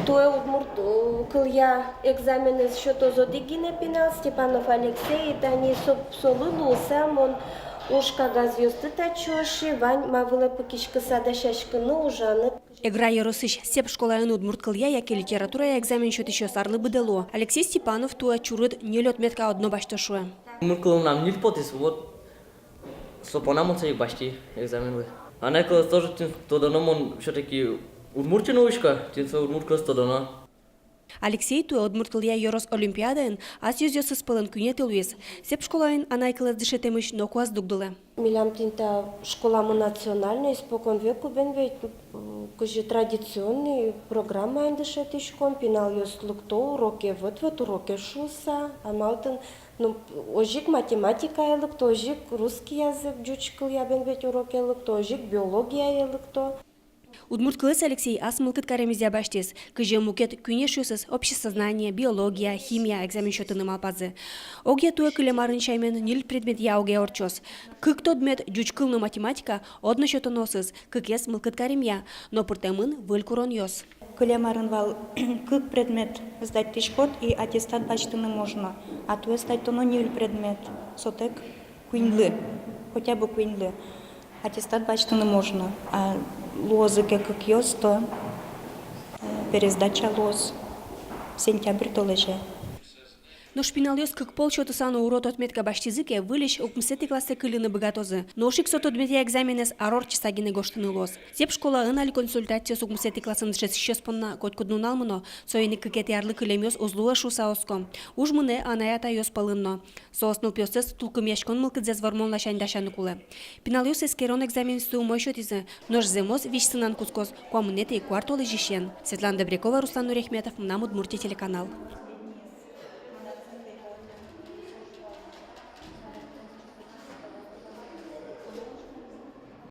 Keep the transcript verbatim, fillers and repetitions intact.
Туэ удмурт, э, кылъя экзаменэз сётоз одӥг гинэ пинал, Степанов Алексей, и тани со, солы луыса мон уж кагазъёсты татчы ошӥ, вань ма вылэ пыкиськыса дасяськыны, ужаны. Эгра ёросысь Сеп школаын удмурт кылъя яке литературая экзамен сётӥсьёс арлы быдэ луо. Алексей Степанов туэ чурыт ньыль отметка одно басьто, шуэ. Удмурт кылын мынам ньыль потӥз, вот. Со понна мон сое ик басьтӥ экзаменлы. Анай кылэз тоже тӥни тодоно, мон всё-таки Удмуртиын улӥсько, тӥни со удмурт кылэз тодоно. Алексей туэ удмурт кылъя ёрос олимпиадаын ас ёзъёсыз пӧлын куинетӥ луиз. Сеп школаын анай кылэз дышетэмысь ноку ӧз дугдылэ. Милям тӥни та школамы национальный, испокон веку бен ведь, м, кызьы традиционный программаен дышетӥськом, пиналъёс лыкто уроке, вот, вот уроке шуыса, а малы тӥни, ну, озьы ик математикае лыкто, озьы ик русский язык, ӟуч кылъя бен ведь уроке лыкто, озьы ик биологияе лыкто. Удмурт кылэз Алексей ас мылкыд каремезъя басьтӥз, кызьы мукет куинь эшъёсыз обществознание, биология, химия экзамен сётыны малпазы. Огъя туэ кылем арын сямен ньыль предметъя огъя ортчоз. Кык тодмет, ӟуч кыл но математика, одно сётоноосыз, кыкез мылкыд каремъя, но пыртэмын выль куронъёс. Кылем арын вал кык предмет сдать тӥськод и аттестат басьтыны можно, а туэ сдать-тоно ньыль предмет, сотэк куиньлы, хотя бы куиньлы аттестат басьтыны можно, а луозы ке кыкъёс, то, э, пересдача луоз сентябрь толэзе. Нош пиналъёс кык пол сётыса но урод отметка басьтӥзы ке, выльысь укмысэтӥ классэ кыльыны быгатозы. Нош ик со тодметъя экзаменэз ар ортчыса гинэ гожтыны луоз. Сеп школаын али консультациос укмысэтӥ классын дышетскисьёс понна котькуд нунал мыно, соин ик кыкетӥ арлы кылемъёс уз луэ шуыса оско. Уж мынэ анай-атайёс пӧлын но. Соос нылпиослэсь тулкымъяськон мылкыдзэс вормон ласянь дасяны кулэ. Пиналъёс эскерон экзаменъёсты умой сётӥзы, нош зэмос визь сынан кутскоз куамынэтӥ куартолэзьысен. Светлана Добрякова, Руслан Нуряхметов, «Мынам Удмуртие» телеканал.